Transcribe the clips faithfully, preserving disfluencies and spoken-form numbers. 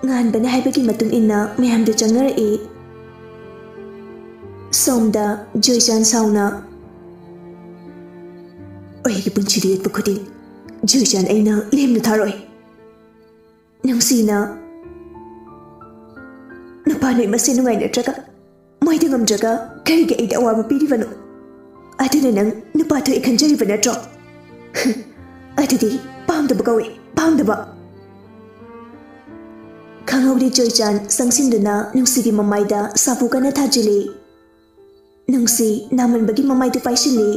ꯉꯥꯟꯕꯅ ꯍꯥꯏꯕꯒꯤ ꯃꯇꯨꯡ ꯏꯟꯅ ꯃꯌꯥꯝꯗꯨ ꯆꯪꯅꯔꯛꯏ꯫ ꯁꯣꯝꯗ ꯖꯣꯏꯆꯥꯟ ꯁꯥꯎꯅ, "ꯑꯩꯒꯤ ꯄꯨꯟꯁꯤꯗ ꯌꯦꯠꯄ ꯈꯨꯗꯤꯡ ꯖꯣꯏꯆꯥꯟ ꯑꯩꯅ ꯂꯦꯝꯅ ꯊꯥꯔꯣꯏ꯫ ꯅꯨꯡꯁꯤꯅ, ꯅꯨꯄꯥ ꯅꯣꯏ ꯃꯁꯦꯟ ꯅꯨꯡꯉꯥꯏꯅꯗ꯭ꯔꯒ, ꯃꯣꯏꯗ ꯉꯝꯗ꯭ꯔꯒ ꯀꯔꯤꯒꯤ ꯑꯩꯗ ꯑꯋꯥꯕ ꯄꯤꯔꯤꯕꯅꯣ? ꯑꯗꯨꯅ ꯅꯪ ꯅꯨꯄꯥ ꯊꯣꯛꯑꯦ ꯈꯟꯖꯔꯤꯕ ꯅꯠꯇ꯭ꯔꯣ? ꯑꯗꯨꯗꯤ ꯄꯥꯝꯗꯕ ꯀꯧꯏ, ꯄꯥꯝꯗꯕ!" ꯈꯪꯍꯧꯗꯦ ꯖꯣꯏꯆꯥꯟ ꯆꯪꯁꯤꯟꯗꯨꯅ ꯅꯨꯡꯁꯤꯒꯤ ꯃꯃꯥꯏꯗ ꯁꯥꯐꯨ ꯀꯟꯅ ꯊꯥꯖꯤꯜꯂꯤ꯫ ꯅꯨꯡꯁꯤ ꯅꯥꯃꯟꯕꯒꯤ ꯃꯃꯥꯏꯗꯨ ꯄꯥꯏꯁꯤꯜꯂꯤ꯫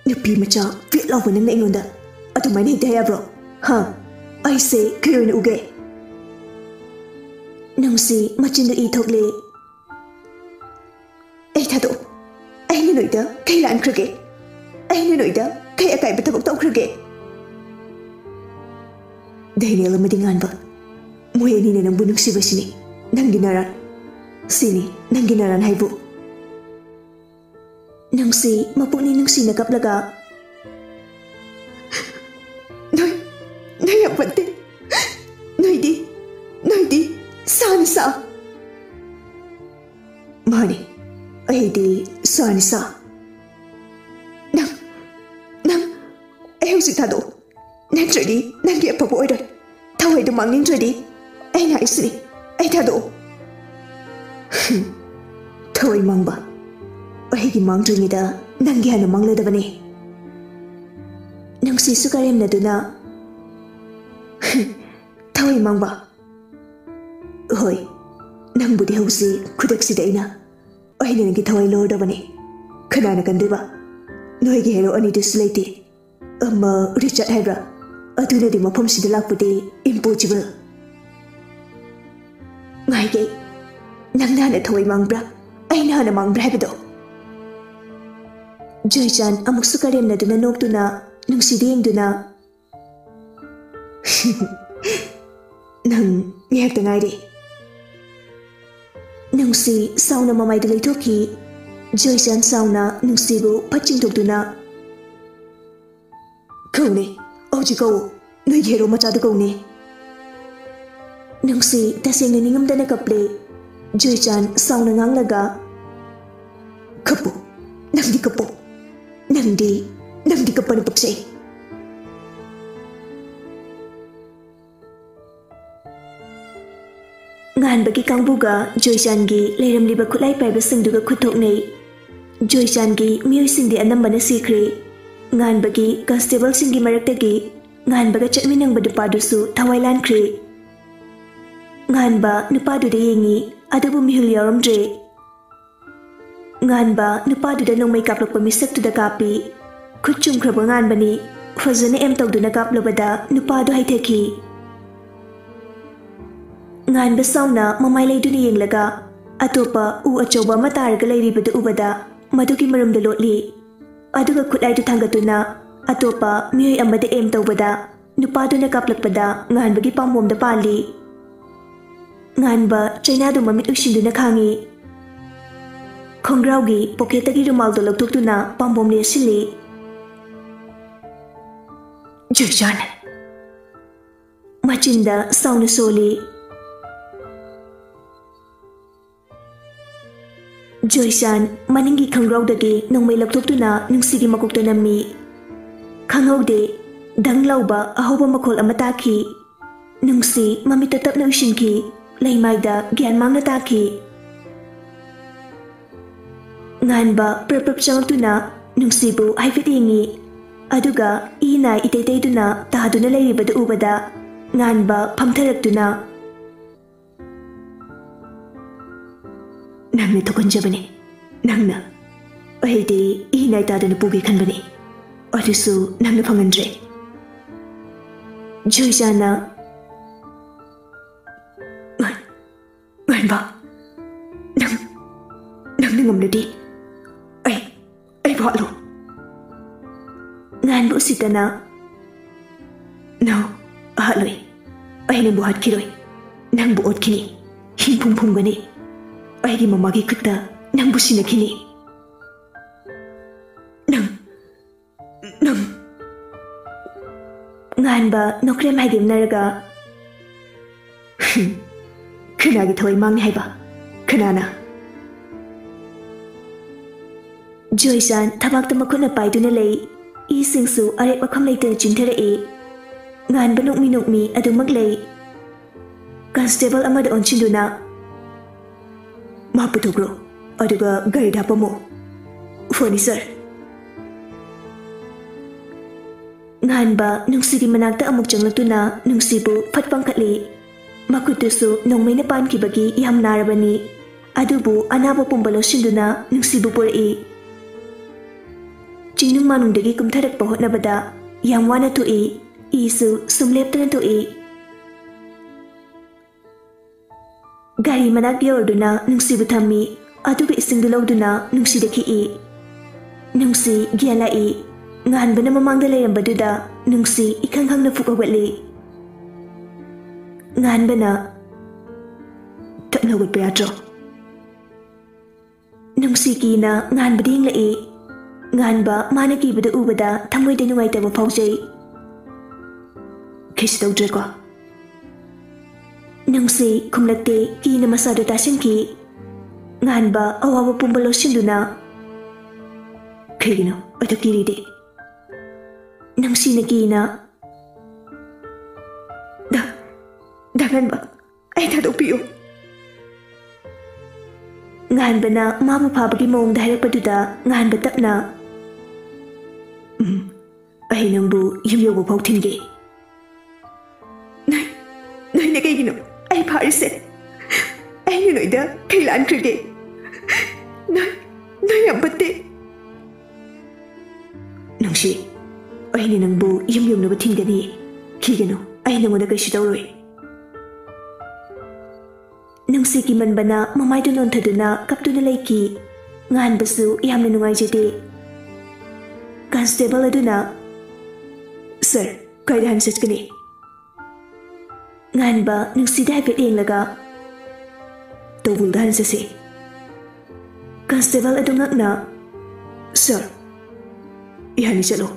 "ꯅꯨꯄꯤ ꯃꯆꯥ ꯐꯤꯠ ꯂꯥꯎꯕ ꯅꯪꯅ ꯑꯩꯉꯣꯟꯗ ꯑꯗꯨꯃꯥꯏꯅ ꯍꯦꯛꯇ ꯍꯥꯏꯕ꯭ꯔꯣ? ꯍꯥ? ꯑꯩꯁꯦ ꯀꯩ ꯑꯣꯏꯅ ꯎꯒꯦ?" ꯅꯨꯡꯁꯤ ꯃꯆꯤꯟꯗꯨ ꯏ ꯊꯣꯛꯂꯦ꯫ "ꯑꯩ ꯊꯥꯗꯣꯛꯑꯣ꯫ ꯑꯩꯅ ꯅꯣꯏꯗ ꯀꯩ ꯂꯥꯟꯈ꯭ꯔꯒꯦ? ꯑꯩꯅ ꯅꯣꯏꯗ ꯀꯩ ꯑꯀꯥꯏꯕ ꯊꯕꯛ ꯇꯧꯈ꯭ꯔꯒꯦ?" "ꯗꯦꯅꯤꯌꯦꯜ ꯑꯃꯗꯤ ꯉꯥꯟꯕ, ꯃꯣꯏ ꯑꯅꯤꯅ ꯅꯪꯕꯨ ꯅꯨꯡꯁꯤꯕꯁꯤꯅꯤ ꯅꯪꯒꯤ ꯅꯔꯥꯟ꯫ ꯁꯤꯅꯤ ꯅꯪꯒꯤ ꯅꯔꯥꯟ ꯍꯥꯏꯕꯨ꯫" ꯅꯨꯡꯁꯤ ꯃꯄꯨꯛꯅꯤꯡ ꯅꯨꯡꯁꯤꯅ ꯀꯞꯂꯒ, "ꯅꯣꯏ, ꯅꯣꯏ ꯌꯥꯝ ꯐꯠꯇꯦ꯫ ꯅꯣꯏꯗꯤ, ꯅꯣꯏꯗꯤ ꯁꯥꯅꯤ ꯁꯥ꯫" "ꯃꯥꯅꯤ, ꯑꯩꯗꯤ ꯁꯥꯅꯤ ꯁꯥ꯫ ꯅꯪ, ꯅꯪ ꯑꯩ ꯍꯧꯖꯤꯛ ꯊꯥꯗꯣꯛꯑꯣ, ꯅꯠꯇ꯭ꯔꯗꯤ ꯅꯪꯒꯤ ꯑꯐꯕ ꯑꯣꯏꯔꯣꯏ꯫ ꯊꯋꯥꯏꯗꯨ ꯃꯥꯡꯅꯤꯡꯗ꯭ꯔꯗꯤ ꯑꯩꯅ ꯍꯥꯏꯁꯤꯅꯤ, ꯑꯩ ꯊꯥꯗꯣꯛꯑꯣ꯫" "ꯊꯋꯥꯏ ꯃꯥꯡꯕ? ꯑꯩꯒꯤ ꯃꯥꯡꯗ꯭ꯔꯤꯉꯩꯗ ꯅꯪꯒꯤ ꯍꯥꯟꯅ ꯃꯥꯡꯂꯗꯕꯅꯤ꯫" ꯅꯨꯡꯁꯤꯁꯨ ꯀꯔꯦꯝꯅꯗꯨꯅ, "ꯊꯋꯥꯏ ꯃꯥꯡꯕ? ꯍꯣꯏ, ꯅꯪꯕꯨꯗꯤ ꯍꯧꯖꯤꯛ ꯈꯨꯗꯛꯁꯤꯗ ꯑꯩꯅ, ꯑꯩꯅ ꯅꯪꯒꯤ ꯊꯋꯥꯏ ꯂꯧꯔꯗꯕꯅꯤ꯫ ꯀꯅꯥꯅ ꯀꯟꯗꯣꯏꯕ? ꯅꯣꯏꯒꯤ ꯍꯦꯔꯣ ꯑꯅꯤꯗꯨꯁꯨ ꯂꯩꯇꯦ꯫ ꯑꯃ ꯔꯤꯆꯥꯔꯗ ꯍꯥꯏꯕ꯭ꯔꯥ? ꯑꯗꯨꯅꯗꯤ ꯃꯐꯝꯁꯤꯗ ꯂꯥꯛꯄꯗꯤ impossible꯫" "ꯉꯥꯏꯒꯦ, ꯅꯪꯅ ꯍꯥꯟꯅ ꯊꯋꯥꯏ ꯃꯥꯡꯕ꯭ꯔꯥ, ꯑꯩꯅ ꯍꯥꯟꯅ ꯃꯥꯡꯕ꯭ꯔꯥ ꯍꯥꯏꯕꯗꯣ?" ꯖꯣꯏꯆꯥꯟ ꯑꯃꯨꯛꯁꯨ ꯀꯔꯦꯝꯅꯗꯨꯅ ꯅꯣꯛꯇꯨꯅ ꯅꯨꯡꯁꯤꯗ ꯌꯦꯡꯗꯨꯅ, "ꯅꯪ ꯉꯥꯏꯍꯥꯛꯇ ꯉꯥꯏꯔꯦ꯫" ꯅꯨꯡꯁꯤ ꯁꯥꯎꯅ ꯃꯃꯥꯏꯗ ꯂꯩꯊꯣꯛꯈꯤ꯫ ꯖꯣꯏꯆꯥꯟ ꯁꯥꯎꯅ ꯅꯨꯡꯁꯤꯕꯨ ꯐꯠ ꯆꯤꯡꯊꯣꯛꯇꯨꯅ, "ꯀꯧꯅꯦ, ꯍꯧꯖꯤꯛ ꯀꯧ, ꯅꯣꯏꯒꯤ ꯍꯦꯔꯣ ꯃꯆꯥꯗꯨ ꯀꯧꯅꯦ꯫ ꯅꯨꯡꯁꯤ ꯇꯁꯦꯡꯅ ꯅꯤꯡꯉꯝꯗꯅ ꯀꯞꯂꯦ꯫ ꯖꯣꯏꯆꯥꯟ ꯁꯥꯎꯅ ꯉꯥꯡꯂꯒ, "ꯀꯞꯄꯨ, ꯅꯪꯗꯤ ꯀꯞꯄꯨ, ꯅꯪꯗꯤ, ꯅꯪꯗꯤ ꯀꯞꯄꯅ ꯄꯛꯆꯩ"꯫ ꯉꯥꯟꯕꯒꯤ ꯀꯥꯡꯕꯨꯒ ꯖꯣꯏꯆꯥꯟꯒꯤ ꯂꯩꯔꯝꯂꯤꯕ ꯈꯨꯠꯂꯥꯏ ꯄꯥꯏꯕꯁꯤꯡꯗꯨꯒ ꯈꯨꯠ ꯊꯣꯛꯅꯩ꯫ ꯖꯣꯏꯆꯥꯟꯒꯤ ꯃꯤꯑꯣꯏꯁꯤꯡꯗꯤ ꯑꯅꯝꯕꯅ ꯁꯤꯈ꯭ꯔꯦ꯫ ꯉꯥꯟꯕꯒꯤ ꯀꯟꯁꯇꯦꯕꯜꯁꯤꯡꯒꯤ ꯃꯔꯛꯇꯒꯤ ꯉꯥꯟꯕꯒ ꯆꯠꯃꯤꯟꯅꯕ ꯅꯨꯄꯥꯗꯨꯁꯨ ꯊꯋꯥꯏ ꯂꯥꯟꯈ꯭ꯔꯦ꯫ ꯉꯥꯟꯕ ꯅꯨꯄꯥꯗꯨꯗ ꯌꯦꯡꯉꯤ, ꯑꯗꯨꯕꯨ ꯃꯤꯍꯨꯜ ꯌꯥꯎꯔꯝꯗ꯭ꯔꯦ꯫ ꯉꯥꯟꯕ ꯅꯨꯄꯥꯗꯨꯗ ꯅꯣꯡꯃꯩ ꯀꯥꯞꯂꯛꯄ ꯃꯤꯁꯛꯇꯨꯗ ꯀꯥꯞꯄꯤ꯫ ꯈꯨꯠ ꯆꯨꯝꯈ꯭ꯔꯕ ꯉꯥꯟꯕꯅꯤ꯫ ꯐꯖꯅ ꯑꯦꯝ ꯇꯧꯗꯨꯅ ꯀꯥꯞꯂꯕꯗ ꯅꯨꯄꯥꯗꯨ ꯍꯥꯏꯊꯈꯤ꯫ ꯉꯥꯟꯕ ꯁꯥꯎꯅ ꯃꯃꯥꯏ ꯂꯩꯗꯨꯅ ꯌꯦꯡꯂꯒ ꯑꯇꯣꯞꯄ ꯎ ꯑꯆꯧꯕ ꯑꯃ ꯇꯥꯔꯒ ꯂꯩꯔꯤꯕꯗꯨ ꯎꯕꯗ ꯃꯗꯨꯒꯤ ꯃꯔꯨꯝꯗ ꯂꯣꯠꯂꯤ꯫ ꯑꯗꯨꯒ ꯈꯨꯠꯂꯥꯏꯗꯨ ꯊꯥꯡꯒꯠꯇꯨꯅ ꯑꯇꯣꯞꯄ ꯃꯤꯑꯣꯏ ꯑꯃꯗ ꯑꯦꯝ ꯇꯧꯕꯗ ꯅꯨꯄꯥꯗꯨꯅ ꯀꯥꯞꯂꯛꯄꯗ ꯉꯥꯟꯕꯒꯤ ꯄꯥꯝꯕꯣꯝꯗ ꯄꯥꯜꯂꯤ꯫ ꯉꯥꯟꯕ ꯆꯩꯅꯥꯗꯨ ꯃꯃꯤꯠ ꯎꯏꯁꯤꯟꯗꯨꯅ ꯈꯥꯡꯉꯤ꯫ ꯈꯣꯡꯒ꯭ꯔꯥꯎꯒꯤ ꯄꯣꯀꯦꯠꯇꯒꯤ ꯔꯨꯃꯥꯜꯗꯣ ꯂꯧꯊꯣꯛꯇꯨꯅ ꯄꯥꯝꯕꯣꯝ ꯂꯦꯠꯁꯤꯜꯂꯤ꯫ "ꯖꯣꯏꯆꯥꯟ!" ꯃꯆꯤꯟꯗ ꯁꯥꯎꯅ ꯁꯣꯜꯂꯤ꯫ ꯖꯣꯏꯆꯥꯟ ꯃꯅꯤꯡꯒꯤ ꯈꯣꯡꯒ꯭ꯔꯥꯎꯗꯒꯤ ꯅꯣꯡꯃꯩ ꯂꯧꯊꯣꯛꯇꯨꯅ ꯅꯨꯡꯁꯤꯒꯤ ꯃꯀꯣꯛꯇ ꯅꯝꯃꯤ꯫ ꯈꯪꯍꯧꯗꯦ, ꯗꯪ ꯂꯥꯎꯕ ꯑꯍꯧꯕ ꯃꯈꯣꯜ ꯑꯃ ꯇꯥꯈꯤ꯫ ꯅꯨꯡꯁꯤ ꯃꯃꯤꯠꯇ ꯇꯞꯅ ꯎꯏꯁꯤꯟꯈꯤ꯫ ꯂꯩꯃꯥꯏꯗ ꯒ꯭ꯌꯥꯟ ꯃꯥꯡꯅ ꯇꯥꯈꯤ꯫ ꯉꯥꯟꯕ ꯄ꯭ꯔꯞ ꯄ꯭ꯔꯞ ꯆꯪꯂꯛꯇꯨꯅ ꯅꯨꯡꯁꯤꯕꯨ ꯍꯥꯏꯐꯦꯠ ꯌꯦꯡꯉꯤ꯫ ꯑꯗꯨꯒ ꯏ ꯅꯥꯏ ꯏꯇꯩ ꯇꯩꯗꯨꯅ ꯇꯥꯗꯨꯅ ꯂꯩꯔꯤꯕꯗꯨ ꯎꯕꯗ ꯉꯥꯟꯕ ꯐꯝꯊꯔꯛꯇꯨꯅ, "ꯅꯪꯅ ꯊꯣꯛꯍꯟꯖꯕꯅꯤ꯫ ꯅꯪꯅ꯫ ꯑꯩꯗꯤ ꯏ ꯅꯥꯏ ꯇꯥꯗꯅ ꯄꯨꯒꯦ ꯈꯟꯕꯅꯤ꯫ ꯑꯗꯨꯁꯨ ꯅꯪꯅ ꯐꯪꯍꯟꯗ꯭ꯔꯦ"꯫ ꯖꯣꯏꯆꯥꯟꯅ, "ꯉꯥꯟ-, ꯉꯥꯟꯕ, ꯅꯪ, ꯅꯪꯅ ꯉꯝꯂꯗꯤ ꯑꯩ, ꯑꯩꯕꯨ ꯍꯥꯠꯂꯨ"꯫ ꯉꯥꯟꯕ ꯎꯁꯤꯠꯇꯅ, "No, ꯍꯥꯠꯂꯣꯏ꯫ ꯑꯩ ꯅꯪꯕꯨ ꯍꯥꯠꯈꯤꯔꯣꯏ꯫ ꯅꯪꯕꯨ ꯑꯣꯠꯈꯤꯅꯤ꯫ ꯍꯤꯡꯐꯨꯝ ꯐꯨꯝꯒꯅꯤ꯫ ꯑꯩꯒꯤ ꯃꯃꯥꯒꯤ ꯈꯨꯠꯇ ꯅꯪꯕꯨ ꯁꯤꯟꯅꯈꯤꯅꯤ꯫ ꯅꯪ, ꯅꯪ"꯫ ꯉꯥꯟꯕ ꯅꯣꯀ꯭ꯔꯦꯝ ꯍꯥꯏꯗꯦꯝꯅꯔꯒ, ꯀꯅꯥꯒꯤ ꯊꯋꯥꯏ ꯃꯥꯡꯅꯤ ꯍꯥꯏꯕ? ꯀꯅꯥꯅ? ꯖꯣꯏꯆꯥꯟ ꯊꯕꯥꯛꯇ ꯃꯈꯨꯠꯅ ꯄꯥꯏꯗꯨꯅ ꯂꯩ꯫ ꯏꯁꯤꯡꯁꯨ ꯑꯔꯦꯞ ꯑꯈꯝ ꯂꯩꯇꯅ ꯆꯤꯟꯊꯔꯛꯏ꯫ ꯉꯥꯟꯕ ꯅꯣꯛꯃꯤ ꯅꯣꯛꯃꯤ ꯑꯗꯨꯃꯛ ꯂꯩ꯫ ꯀꯟꯁꯇꯦꯕꯜ ꯑꯃꯗ ꯑꯣꯟꯁꯤꯟꯗꯨꯅ, "ꯃꯥ ꯄꯨꯊꯣꯛꯈ꯭ꯔꯣ, ꯑꯗꯨꯒ ꯒꯥꯔꯤꯗ ꯍꯥꯞꯄꯝꯃꯣ꯫ ꯐꯅꯤ, ꯁꯥꯔ꯫" ꯉꯥꯟꯕ ꯅꯨꯡꯁꯤꯒꯤ ꯃꯅꯥꯛꯇ ꯑꯃꯨꯛ ꯆꯪꯂꯛꯇꯨꯅ ꯅꯨꯡꯁꯤꯕꯨ ꯐꯠ ꯄꯥꯡꯈꯠꯂꯤ꯫ ꯃꯈꯨꯠꯇꯨꯁꯨ ꯅꯣꯡꯃꯩꯅ ꯄꯥꯟꯈꯤꯕꯒꯤ ꯌꯥꯝ ꯅꯥꯔꯕꯅꯤ꯫ ꯑꯗꯨꯕꯨ ꯑꯅꯥꯕ ꯄꯨꯝꯕ ꯂꯧꯁꯤꯟꯗꯨꯅ ꯅꯨꯡꯁꯤꯕꯨ ꯄꯨꯔꯛꯏ꯫ ꯆꯤꯡꯅꯨꯡ ꯃꯥꯅꯨꯡꯗꯒꯤ ꯀꯨꯝꯊꯔꯛꯄ ꯍꯣꯠꯅꯕꯗ ꯌꯥꯝ ꯋꯥꯅ ꯊꯣꯛꯏ꯫ ꯏꯁꯨ ꯁꯨꯝ ꯂꯦꯞꯇꯅ ꯊꯣꯛꯏ꯫ ꯒꯥꯔꯤ ꯃꯅꯥꯛ ꯌꯧꯔꯗꯨꯅ ꯅꯨꯡꯁꯤꯕꯨ ꯊꯝꯃꯤ, ꯑꯗꯨꯒ ꯏꯁꯤꯡꯗꯨ ꯂꯧꯗꯨꯅ ꯅꯨꯡꯁꯤꯗ ꯈꯤꯛꯏ꯫ ꯅꯨꯡꯁꯤ ꯒ꯭ꯌꯥꯟ ꯂꯥꯛꯏ꯫ ꯉꯥꯟꯕꯅ ꯃꯃꯥꯡꯗ ꯂꯩꯔꯝꯕꯗꯨꯗ ꯅꯨꯡꯁꯤ ꯏꯈꯪ ꯈꯪꯅ ꯐꯨꯛ ꯍꯧꯒꯠꯂꯤ꯫ ꯉꯥꯟꯕꯅ, "ꯇꯞꯅ ꯍꯧꯒꯠꯄ ꯌꯥꯗ꯭ꯔꯣ?" ꯅꯨꯡꯁꯤ ꯀꯤꯅ ꯉꯥꯟꯕꯗ ꯌꯦꯡꯂꯛꯏ꯫ ꯉꯥꯟꯕ ꯃꯥꯅ ꯀꯤꯕꯗ ꯎꯕꯗ ꯊꯃꯣꯏꯗ ꯅꯨꯡꯉꯥꯏꯇꯕ ꯐꯥꯎꯖꯩ꯫ "ꯀꯩꯁꯨ ꯇꯧꯗ꯭ꯔꯦꯀꯣ?" ꯅꯨꯡꯁꯤ ꯈꯨꯝꯂꯛꯇꯦ, ꯀꯤꯅ ꯃꯁꯥꯗꯨ ꯇꯥꯁꯤꯟꯈꯤ꯫ ꯉꯥꯟꯕ ꯑꯋꯥꯕ ꯄꯨꯝꯕ ꯂꯧꯁꯤꯟꯗꯨꯅ, "ꯀꯩꯒꯤꯅꯣ ꯑꯗꯨ ꯀꯤꯔꯤꯗꯤ?" ꯅꯨꯡꯁꯤꯅ ꯀꯤꯅ, "ꯗꯥ, ꯗꯥ ꯉꯥꯟꯕ, ꯑꯩ ꯊꯥꯗꯣꯛꯄꯤꯌꯨ꯫" ꯉꯥꯟꯕꯅ ꯃꯥꯕꯨ ꯐꯥꯕꯒꯤ ꯃꯑꯣꯡꯗ ꯍꯥꯏꯔꯛꯄꯗꯨꯗ ꯉꯥꯟꯕ ꯇꯞꯅ, "ꯎꯝ, ꯑꯩ ꯅꯪꯕꯨ ꯌꯨꯝ ꯌꯧꯕ ꯐꯥꯎ ꯊꯤꯟꯒꯦ꯫" "ꯅꯣꯏ, ꯅꯣꯏꯅ ꯀꯩꯒꯤꯅꯣ ꯑꯩ ꯐꯥꯔꯤꯁꯦ? ꯑꯩꯅ ꯅꯣꯏꯗ ꯀꯩ ꯂꯥꯟꯈ꯭ꯔꯒꯦ? ꯅꯣꯏ, ꯅꯣꯏ ꯌꯥꯝ ꯐꯠꯇꯦ꯫" "ꯅꯨꯡꯁꯤ, ꯑꯩꯅ ꯅꯪꯕꯨ ꯌꯨꯝ ꯌꯧꯅꯕ ꯊꯤꯟꯒꯅꯤ꯫ ꯀꯤꯒꯅꯨ, ꯑꯩ ꯅꯪꯉꯣꯟꯗ ꯀꯩꯁꯨ ꯇꯧꯔꯣꯏ꯫" ꯅꯨꯡꯁꯤ ꯀꯤꯃꯟꯕꯅ ꯃꯃꯥꯏꯗꯨ ꯅꯣꯟꯊꯗꯨꯅ ꯀꯞꯇꯨꯅ ꯂꯩꯈꯤ꯫ ꯉꯥꯟꯕꯁꯨ ꯌꯥꯝꯅ ꯅꯨꯡꯉꯥꯏꯖꯗꯦ꯫ ꯀꯟꯁꯇꯦꯕꯜ ꯑꯗꯨꯅ, "ꯁꯥꯔ, ꯀꯥꯏꯗ ꯍꯥꯟꯅ ꯆꯠꯀꯅꯤ?" ꯉꯥꯟꯕ ꯅꯨꯡꯁꯤꯗ ꯍꯥꯏꯐꯦꯠ ꯌꯦꯡꯂꯒ, "ꯇꯧꯕꯨꯜꯗ ꯍꯥꯟꯅ ꯆꯠꯁꯤ꯫" ꯀꯟꯁꯇꯦꯕꯜ ꯑꯗꯨ ꯉꯛꯅ, "ꯁꯥꯔ, ꯏꯍꯥꯟꯅꯤ ꯆꯠꯂꯣ꯫"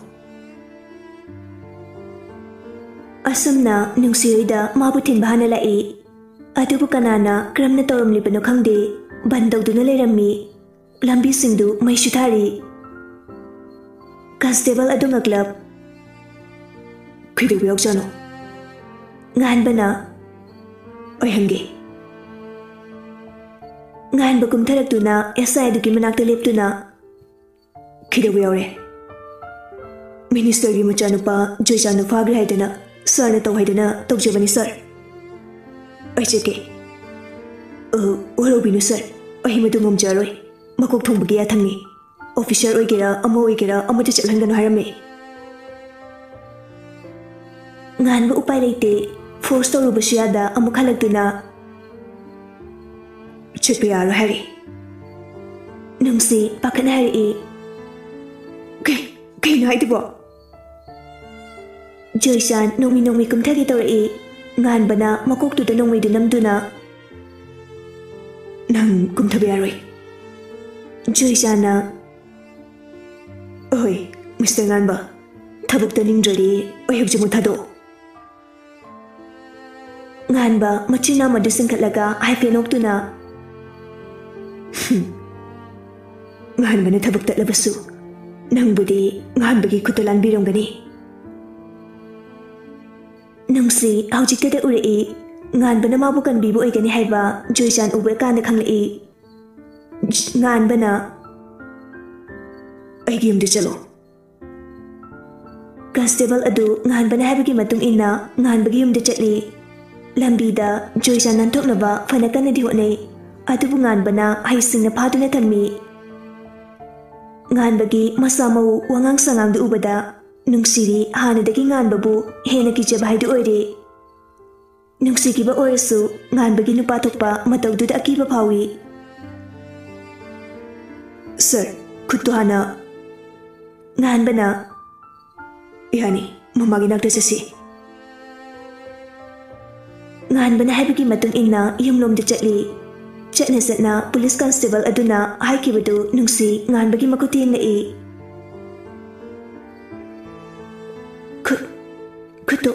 ꯑꯁꯨꯝꯅ ꯅꯨꯡꯁꯤ ꯍꯣꯏꯗ ꯃꯥꯕꯨ ꯊꯤꯟꯕ ꯍꯥꯟꯅ ꯂꯥꯛꯏ꯫ ꯑꯗꯨꯕꯨ ꯀꯅꯥꯅ ꯀꯔꯝꯅ ꯇꯧꯔꯝꯂꯤꯕꯅꯣ ꯈꯪꯗꯦ, ꯕꯟ ꯇꯧꯗꯨꯅ ꯂꯩꯔꯝꯃꯤ꯫ ꯂꯝꯕꯤꯁꯤꯡꯗꯨ ꯃꯩꯁꯨ ꯊꯥꯔꯤ꯫ ꯀꯟꯁꯇꯦꯕꯜ ꯑꯗꯨ ꯉꯛꯂꯞ꯫ "ꯀꯩꯗꯧꯕ ꯌꯥꯎꯖꯥꯠꯅꯣ?" ꯉꯥꯟꯕꯅ, "ꯑꯩ ꯍꯪꯒꯦ꯫" ꯉꯥꯟꯕ ꯀꯨꯝꯊꯔꯛꯇꯨꯅ ꯑꯦꯁ ꯑꯥꯏ ꯑꯗꯨꯒꯤ ꯃꯅꯥꯛꯇ ꯂꯦꯞꯇꯨꯅ, "ꯀꯩꯗꯧꯕ ꯌꯥꯎꯔꯦ?" "ꯃꯤꯅꯤꯁꯇꯔꯒꯤ ꯃꯆꯥꯅꯨꯄꯥ ꯖꯣꯏꯆꯥꯟꯗꯨ ꯐꯥꯈ꯭ꯔꯦ ꯍꯥꯏꯗꯅ ꯁꯥꯔꯅ ꯇꯧ ꯍꯥꯏꯗꯅ ꯇꯧꯖꯕꯅꯤ ꯁꯥꯔ꯫ ꯑꯩ ꯆꯠꯀꯦ꯫" "ꯑ, ꯋꯥꯔꯧꯕꯤꯅꯨ ꯁꯥꯔ, ꯑꯩ ꯃꯗꯨ ꯉꯝꯖꯔꯣꯏ꯫ ꯃꯀꯣꯛ ꯊꯣꯡꯕꯒꯤ ꯌꯥꯊꯪꯅꯤ꯫ ꯑꯣꯐꯤꯁꯔ ꯑꯣꯏꯒꯦꯔꯥ ꯑꯃ ꯑꯣꯏꯒꯦꯔꯥ ꯑꯃꯠꯇ ꯆꯠꯍꯟꯒꯅꯨ ꯍꯥꯏꯔꯝꯃꯤ꯫" ꯉꯥꯟꯕ ꯎꯄꯥꯏ ꯂꯩꯇꯦ꯫ ꯐꯣꯔꯁ ꯇꯧꯔꯨꯕꯁꯨ ꯌꯥꯗ ꯑꯃꯨꯛ ꯍꯜꯂꯛꯇꯨꯅ, "ꯆꯠꯄ ꯌꯥꯔꯣꯏ ꯍꯥꯏꯔꯤ꯫" ꯅꯨꯡꯁꯤ ꯄꯥꯈꯠꯅ ꯍꯥꯏꯔꯛꯏ, "ꯀꯩ, ꯀꯩꯅꯣ ꯍꯥꯏꯗꯨꯕꯣ?" ꯖꯣꯏꯆꯥꯟ ꯅꯣꯡꯃꯩ ꯅꯣꯡꯃꯩ ꯀꯨꯝꯊꯒꯦ ꯇꯧꯔꯛꯏ꯫ ꯉꯥꯟꯕꯅ ꯃꯀꯣꯛꯇꯨꯗ ꯅꯣꯡꯃꯩꯗꯨ ꯅꯝꯗꯨꯅ, "ꯅꯪ ꯀꯨꯝꯊꯕ ꯌꯥꯔꯣꯏ꯫" ꯖꯣꯏꯆꯥꯟꯅ, "ꯑꯍꯣꯏ, ꯃꯤꯁꯇꯔ ꯉꯥꯟꯕ, ꯊꯕꯛꯇ ꯅꯤꯡꯗ꯭ꯔꯗꯤ ꯑꯩ ꯍꯧꯖꯤꯛꯃꯛ ꯊꯥꯗꯣꯛꯑꯣ꯫" ꯉꯥꯟꯕ ꯃꯆꯤꯟ ꯃꯅꯥꯎ ꯃꯗꯨ ꯆꯤꯡꯈꯠꯂꯒ ꯍꯥꯏꯐꯦꯠ ꯅꯣꯛꯇꯨꯅ, "ꯍꯨꯝ, ꯉꯥꯟꯕꯅ ꯊꯕꯛ ꯇꯠꯂꯕꯁꯨ ꯅꯪꯕꯨꯗꯤ ꯉꯥꯟꯕꯒꯤ ꯈꯨꯠꯇ ꯂꯥꯟꯕꯤꯔꯝꯒꯅꯤ꯫" ꯅꯨꯡꯁꯤ ꯍꯧꯖꯤꯛꯇꯗ ꯎꯔꯛꯏ꯫ ꯉꯥꯟꯕꯅ ꯃꯥꯕꯨ ꯀꯟꯕꯤꯕ ꯑꯣꯏꯒꯅꯤ ꯍꯥꯏꯕ ꯖꯣꯏꯆꯥꯟ ꯎꯕ ꯀꯥꯟꯗ ꯈꯪꯂꯛꯏ꯫ ꯉꯥꯟꯕꯅ, "ꯑꯩꯒꯤ ꯌꯨꯝꯗ ꯆꯠꯂꯣ꯫" ꯀꯟꯁꯇꯦꯕꯜ ꯑꯗꯨ ꯉꯥꯟꯕꯅ ꯍꯥꯏꯕꯒꯤ ꯃꯇꯨꯡ ꯏꯟꯅ ꯉꯥꯟꯕꯒꯤ ꯌꯨꯝꯗ ꯆꯠꯂꯤ꯫ ꯂꯝꯕꯤꯗ ꯖꯣꯏꯆꯥꯟ ꯅꯥꯟꯊꯣꯛꯅꯕ ꯐꯅ ꯀꯟꯅꯗꯤ ꯍꯣꯠꯅꯩ, ꯑꯗꯨꯕꯨ ꯉꯥꯟꯕꯅ ꯍꯩꯁꯤꯡꯅ ꯐꯥꯗꯨꯅ ꯊꯝꯃꯤ꯫ ꯉꯥꯟꯕꯒꯤ ꯃꯁꯥ ꯃꯎ, ꯋꯥꯉꯥꯡ ꯁꯉꯥꯡꯗꯨ ꯎꯕꯗ ꯅꯨꯡꯁꯤꯔꯤ ꯍꯥꯟꯅꯗꯒꯤ ꯉꯥꯟꯕꯕꯨ ꯍꯦꯟꯅ ꯀꯤꯖꯕ ꯍꯥꯏꯗꯨ ꯑꯣꯏꯔꯦ꯫ ꯅꯨꯡꯁꯤꯈꯤꯕ ꯑꯣꯏꯔꯁꯨ ꯉꯥꯟꯕꯒꯤ ꯅꯨꯄꯥ ꯊꯣꯛꯄ ꯃꯇꯧꯗꯨꯗ ꯑꯀꯤꯕ ꯐꯥꯎꯏ꯫ "ꯁꯥꯔ, ꯈꯨꯠꯇꯨ ꯍꯥꯟꯅ꯫" ꯉꯥꯟꯕꯅ, "ꯌꯥꯅꯤ, ꯃꯃꯥꯒꯤ ꯅꯥꯛꯇ ꯆꯠꯁꯤ꯫" ꯉꯥꯟꯕꯅ ꯍꯥꯏꯕꯒꯤ ꯃꯇꯨꯡ ꯏꯟꯅ ꯌꯨꯝꯂꯣꯝꯗ ꯆꯠꯂꯤ꯫ ꯆꯠꯅ ꯆꯠꯅ ꯄꯨꯂꯤꯁ ꯀꯟꯁꯇꯦꯕꯜ ꯑꯗꯨꯅ ꯍꯥꯏꯈꯤꯕꯗꯨ ꯅꯨꯡꯁꯤ ꯉꯥꯟꯕꯒꯤ ꯃꯈꯨꯠꯇ ꯌꯦꯡꯂꯛꯏ꯫ "ꯈꯨꯠ, ꯈꯨꯠꯇꯨ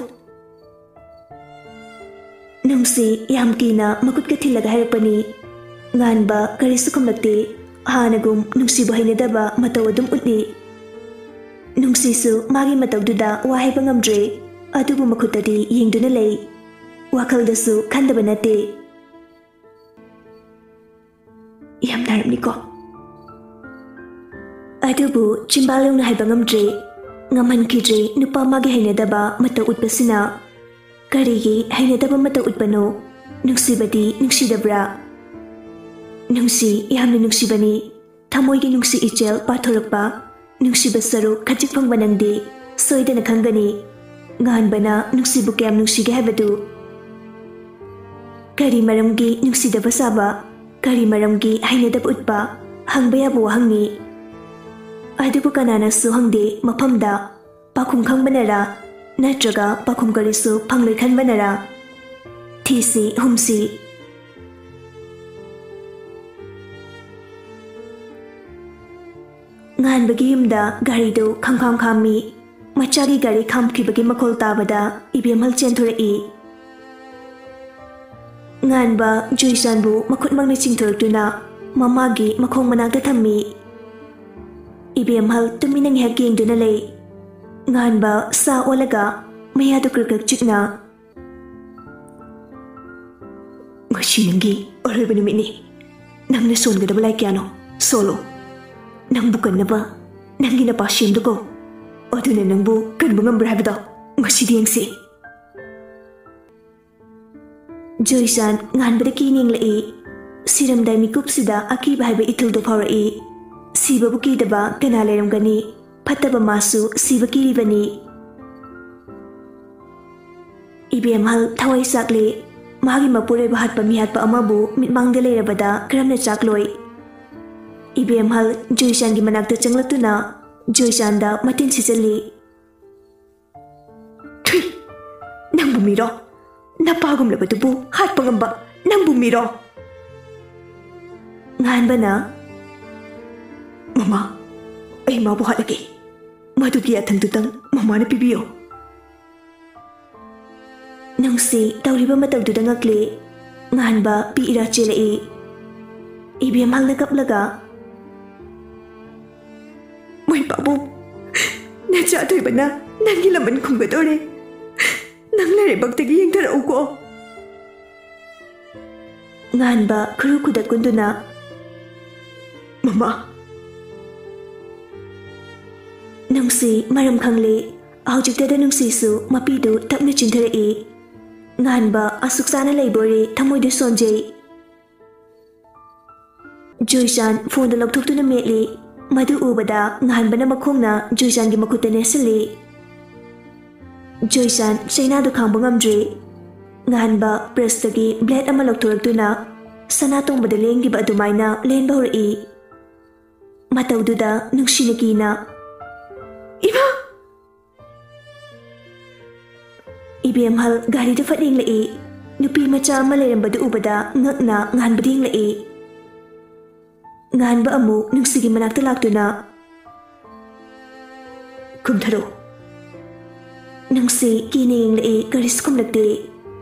ꯅꯨꯡꯁꯤ ꯌꯥꯝ ꯀꯤꯅ ꯃꯈꯨꯠꯀ ꯊꯤꯜꯂꯒ ꯍꯥꯏꯔꯛꯄꯅꯤ꯫ ꯉꯥꯟꯕ ꯀꯔꯤꯁꯨ ꯈꯨꯝꯂꯛꯇꯦ꯫ ꯍꯥꯟꯅꯒꯨꯝ ꯅꯨꯡꯁꯤꯕꯨ ꯍꯩꯅꯗꯕ ꯃꯇꯧ ꯑꯗꯨꯝ ꯎꯠꯂꯤ꯫ ꯅꯨꯡꯁꯤꯁꯨ ꯃꯥꯒꯤ ꯃꯇꯧꯗꯨꯗ ꯋꯥ ꯍꯥꯏꯕ ꯉꯝꯗ꯭ꯔꯦ꯫ ꯑꯗꯨꯕꯨ ꯃꯈꯨꯠꯇꯗꯤ ꯌꯦꯡꯗꯨꯅ ꯂꯩ꯫ ꯋꯥꯈꯜꯗꯁꯨ ꯈꯟꯗꯕ ꯅꯠꯇꯦ꯫ ꯌꯥꯝ ꯅꯥꯔꯝꯅꯤꯀꯣ꯫ ꯑꯗꯨꯕꯨ ꯆꯤꯝꯕꯥꯜ ꯌꯧꯅ ꯍꯥꯏꯕ ꯉꯝꯗ꯭ꯔꯦ꯫ ꯉꯝꯍꯟꯈꯤꯗ꯭ꯔꯦ ꯅꯨꯄꯥ ꯃꯥꯒꯤ ꯍꯩꯅꯗꯕ ꯃꯇꯧ ꯎꯠꯄꯁꯤꯅ꯫ ꯀꯔꯤꯒꯤ ꯍꯩꯅꯗꯕ ꯃꯇꯧ ꯎꯠꯄꯅꯣ? ꯅꯨꯡꯁꯤꯕꯗꯤ ꯅꯨꯡꯁꯤꯗꯕ꯭ꯔꯥ? ꯅꯨꯡꯁꯤ, ꯌꯥꯝꯅ ꯅꯨꯡꯁꯤꯕꯅꯤ꯫ ꯊꯃꯣꯏꯒꯤ ꯅꯨꯡꯁꯤ ꯏꯆꯦꯜ ꯄꯥꯊꯣꯔꯛꯄ, ꯅꯨꯡꯁꯤꯕ ꯁꯔꯨꯛ ꯈꯖꯤꯛ ꯐꯪꯕ ꯅꯪꯗꯤ ꯁꯣꯏꯗꯅ ꯈꯪꯒꯅꯤ꯫ ꯉꯥꯟꯕꯅ ꯅꯨꯡꯁꯤꯕꯨ ꯀꯌꯥꯝ ꯅꯨꯡꯁꯤꯒꯦ ꯍꯥꯏꯕꯗꯨ꯫ ꯀꯔꯤ ꯃꯔꯝꯒꯤ ꯅꯨꯡꯁꯤꯗꯕ ꯁꯥꯕ? ꯀꯔꯤ ꯃꯔꯝꯒꯤ ꯍꯩꯅꯗꯕ ꯎꯠꯄ? ꯍꯪꯕ ꯌꯥꯕ ꯋꯥꯍꯪꯅꯤ꯫ ꯑꯗꯨꯕꯨ ꯀꯅꯥꯅꯁꯨ ꯍꯪꯗꯦ ꯃꯐꯝꯗ꯫ ꯄꯥꯎꯈꯨꯝ ꯈꯪꯕꯅꯔꯥ? ꯅꯠꯇ꯭ꯔꯒ ꯄꯥꯎꯈꯨꯝ ꯀꯔꯤꯁꯨ ꯐꯪꯂꯣꯏ ꯈꯟꯕꯅꯔꯥ? ꯊꯤꯁꯤ ꯍꯨꯝꯁꯤ꯫ ꯉꯥꯟꯕꯒꯤ ꯌꯨꯝꯗ ꯒꯥꯔꯤꯗꯨ ꯈꯪꯈꯥꯝ ꯈꯥꯝꯃꯤ꯫ ꯃꯆꯥꯒꯤ ꯒꯥꯔꯤ ꯈꯥꯝꯈꯤꯕꯒꯤ ꯃꯈꯣꯜ ꯇꯥꯕꯗ ꯏꯕꯦꯝꯍꯜ ꯆꯦꯟꯊꯣꯔꯛꯏ꯫ ꯉꯥꯟꯕ ꯖꯣꯏꯆꯥꯟꯕꯨ ꯃꯈꯨꯠꯃꯛꯅ ꯆꯤꯡꯊꯣꯔꯛꯇꯨꯅ ꯃꯃꯥꯒꯤ ꯃꯈꯣꯡ ꯃꯅꯥꯛꯇ ꯊꯝꯃꯤ꯫ ꯏꯕꯦꯝꯍꯜ ꯇꯨꯃꯤꯟꯅ ꯉꯥꯏꯍꯥꯛ ꯌꯦꯡꯗꯨꯅ ꯂꯩ꯫ ꯉꯥꯟꯕ ꯁꯥ ꯑꯣꯜꯂꯒ ꯃꯌꯥꯗꯨ ꯀ꯭ꯔꯛ ꯀ꯭ꯔꯛ ꯆꯤꯛꯅ, "ꯉꯁꯤ ꯅꯪꯒꯤ ꯑꯔꯣꯏꯕ ꯅꯨꯃꯤꯠꯅꯤ꯫ ꯅꯪꯅ ꯁꯣꯟꯒꯗꯕ ꯂꯥꯏ ꯀꯌꯥꯅꯣ ꯁꯣꯜꯂꯣ꯫ ꯅꯪꯕꯨ ꯀꯟꯅꯕ ꯅꯪꯒꯤ ꯅꯄꯥ ꯁꯦꯝꯗꯨꯀꯣ꯫ ꯑꯗꯨꯅ ꯅꯪꯕꯨ ꯀꯟꯕ ꯉꯝꯕ꯭ꯔꯥ ꯍꯥꯏꯕꯗꯣ ꯉꯁꯤꯗꯤ ꯌꯦꯡꯁꯤ꯫" ꯖꯣꯏꯆꯥꯟ ꯉꯥꯟꯕꯗ ꯀꯤ ꯅꯤꯡꯂꯛꯏ꯫ ꯁꯤꯔꯝꯗꯥꯏ ꯃꯤꯀꯨꯞꯁꯤꯗ ꯑꯀꯤꯕ ꯍꯥꯏꯕ ꯏꯊꯤꯜꯗꯨ ꯐꯥꯎꯔꯛꯏ꯫ ꯁꯤꯕꯕꯨ ꯀꯤꯗꯕ ꯀꯅꯥ ꯂꯩꯔꯝꯒꯅꯤ? ꯐꯠꯇꯕ ꯃꯥꯁꯨ ꯁꯤꯕ ꯀꯤꯔꯤꯕꯅꯤ꯫ ꯏꯕꯦꯝꯍꯜ ꯊꯋꯥꯏ ꯆꯥꯛꯂꯦ꯫ ꯃꯥꯒꯤ ꯃꯄꯨꯔꯣꯏꯕ ꯍꯥꯠꯄ ꯃꯤꯍꯥꯠꯄ ꯑꯃꯕꯨ ꯃꯤꯠꯃꯥꯡꯗ ꯂꯩꯔꯕꯗ ꯀꯔꯝꯅ ꯆꯥꯛꯂꯣꯏ? ꯏꯕꯦꯝꯍꯜ ꯖꯣꯏꯆꯥꯟꯒꯤ ꯃꯅꯥꯛꯇ ꯆꯪꯂꯛꯇꯨꯅ ꯖꯣꯏꯆꯥꯟꯗ ꯃꯇꯤꯟ ꯁꯤꯠꯆꯜꯂꯤ꯫ "ꯊꯨꯏ! ꯅꯪꯕꯨ ꯃꯤꯔꯣ? ꯅꯄꯥꯒꯨꯝꯂꯕꯗꯨꯕꯨ ꯍꯥꯠꯄ ꯉꯝꯕ ꯅꯪꯕꯨ ꯃꯤꯔꯣ?" ꯉꯥꯟꯕꯅ, "ꯃꯃꯥ, ꯑꯩ ꯃꯥꯕꯨ ꯍꯥꯠꯂꯒꯦ꯫ ꯃꯗꯨꯒꯤ ꯌꯥꯊꯪꯗꯨꯇꯪ ꯃꯃꯥꯅ ꯄꯤꯕꯤꯌꯨ꯫" ꯅꯨꯡꯁꯤ ꯇꯧꯔꯤꯕ ꯃꯇꯧꯗꯨꯗ ꯉꯛꯂꯦ꯫ ꯉꯥꯟꯕ ꯄꯤ ꯏꯔꯥ ꯆꯦꯜꯂꯛꯏ꯫ ꯏꯕꯦꯝꯍꯜꯅ ꯀꯞꯂꯒ, "ꯃꯣꯏ ꯄꯥꯕꯨꯡ, ꯅꯆꯥ ꯊꯣꯏꯕꯅ ꯅꯪꯒꯤ ꯂꯃꯟ ꯈꯨꯝꯒꯗꯧꯔꯦ꯫ ꯅꯪ ꯂꯥꯏꯔꯩꯕꯥꯛꯇꯒꯤ ꯌꯦꯡꯊꯔꯛꯎꯀꯣ꯫" ꯉꯥꯟꯕ ꯈꯨꯔꯨ ꯈꯨꯗꯛ ꯀꯨꯟꯗꯨꯅ, "ꯃꯃꯥ!" ꯅꯨꯡꯁꯤ ꯃꯔꯝ ꯈꯪꯂꯦ꯫ ꯍꯧꯖꯤꯛꯇꯗ ꯅꯨꯡꯁꯤꯁꯨ ꯃꯄꯤꯗꯨ ꯇꯞꯅ ꯆꯤꯟꯊꯔꯛꯏ꯫ ꯉꯥꯟꯕ ꯑꯁꯨꯛ ꯆꯥꯅ ꯂꯩꯕ ꯑꯣꯏꯔꯦ ꯊꯃꯣꯏꯗꯨ ꯁꯣꯟꯖꯩ꯫ ꯖꯣꯏꯆꯥꯟ ꯐꯣꯟꯗꯨ ꯂꯧꯊꯣꯛꯇꯨꯅ ꯃꯦꯠꯂꯤ꯫ ꯃꯗꯨ ꯎꯕꯗ ꯉꯥꯟꯕꯅ ꯃꯈꯣꯡꯅ ꯖꯣꯏꯆꯥꯟꯒꯤ ꯃꯈꯨꯠꯇ ꯅꯦꯠꯁꯤꯜꯂꯤ꯫ ꯖꯣꯏꯆꯥꯟ ꯆꯩꯅꯥꯗꯨ ꯈꯥꯡꯕ ꯉꯝꯗ꯭ꯔꯦ꯫ ꯉꯥꯟꯕ ꯄ꯭ꯔꯁꯇꯒꯤ ꯕ꯭ꯂꯦꯗ ꯑꯃ ꯂꯧꯊꯣꯔꯛꯇꯨꯅ ꯁꯅꯥ ꯇꯣꯡꯕꯗ ꯂꯦꯡꯂꯤꯕ ꯑꯗꯨꯃꯥꯏꯅ ꯂꯦꯟꯕ ꯍꯧꯔꯛꯏ꯫ ꯃꯇꯧꯗꯨꯗ ꯅꯨꯡꯁꯤꯅ ꯀꯤꯅ, "ꯏꯃꯥ!" ꯏꯕꯦꯝꯍꯜ ꯒꯥꯔꯤꯗ ꯐꯠ ꯌꯦꯡꯂꯛꯏ꯫ ꯅꯨꯄꯤ ꯃꯆꯥ ꯑꯃ ꯂꯩꯔꯝꯕꯗꯨ ꯎꯕꯗ ꯉꯛꯅ ꯉꯥꯟꯕꯗ ꯌꯦꯡꯂꯛꯏ꯫ ꯉꯥꯟꯕ ꯑꯃꯨꯛ ꯅꯨꯡꯁꯤꯒꯤ ꯃꯅꯥꯛꯇ ꯂꯥꯛꯇꯨꯅ, "ꯈꯨꯝꯊꯔꯣ꯫" ꯅꯨꯡꯁꯤ ꯀꯤꯅ ꯌꯦꯡꯂꯛꯏ, ꯀꯔꯤꯁꯨ ꯈꯨꯝꯂꯛꯇꯦ꯫